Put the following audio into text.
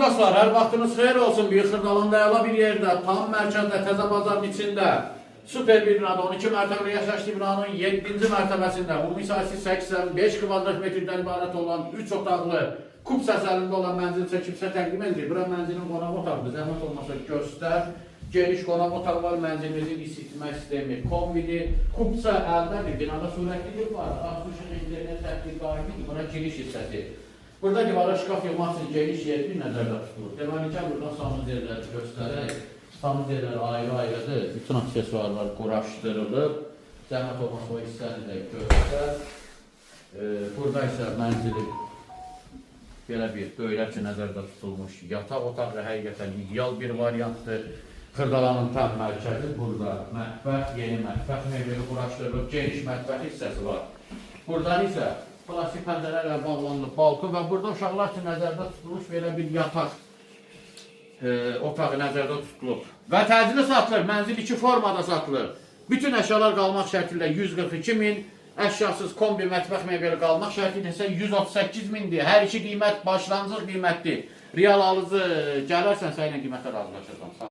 Dostlar, hər vaxtınız xeyir olsun. Böyük Xırdalanda əla bir yerdə, tam mərkəzdə, Təzə Bazarın içində, super bir binada, 12 mərtəbəli yaşayışlı binanın 7-ci mərtəbəsində, ümumi sahəsi 85 kvadrat metrdən ibarət olan 3 otaqlı, kub əsərində olan mənzil çəkib sizə təqdim edilir. Bura mənzilin qonaq otağıdır. Zəhmət olmasa göstər. Geniş qonaq otağı var, mənzilimizin isitmə sistemi, kombidir, kubsa əldədir, binada sürətlilik var, qaz, işıq, internet xətti qaimidir, bura giriş hissəsi. Burada divara şkaf yığmaq üçün geniş yer bir nəzərdə tutulur. Deməli, gəl buradan sanuzelləri göstərək. Sanuzellər ayrı-ayrıdır. Bütün aksesuarlar quraşdırılıb. Zəhmət olmasa o hissəni də göstər. Burada isə mənzili belə bir böyrək üçün nəzərdə tutulmuş yataq otağı həqiqətən ideal bir variantdır. Xırdalanın tam mərkəzi burada mətbəx, yeni mətbəx mebeli quraşdırılıb, geniş mətbəx hissəsi var. Buradan isə plastik pəncərələrlə bağlanılıb balkon və burada uşaqlar üçün nəzərdə tutulmuş belə bir yataq otağı nəzərdə tutulub. Və təcili satılır, mənzil iki formada satılır. Bütün əşyalar qalmaq şərti ilə 142 min, əşyasız kombi mətbəx mebeli qalmaq şərti ilə isə 138 mindir. Hər iki qiymət başlanğıc qiymətdir. Real alıcı gələrsən, səninlə qiymətə razılaşırsan.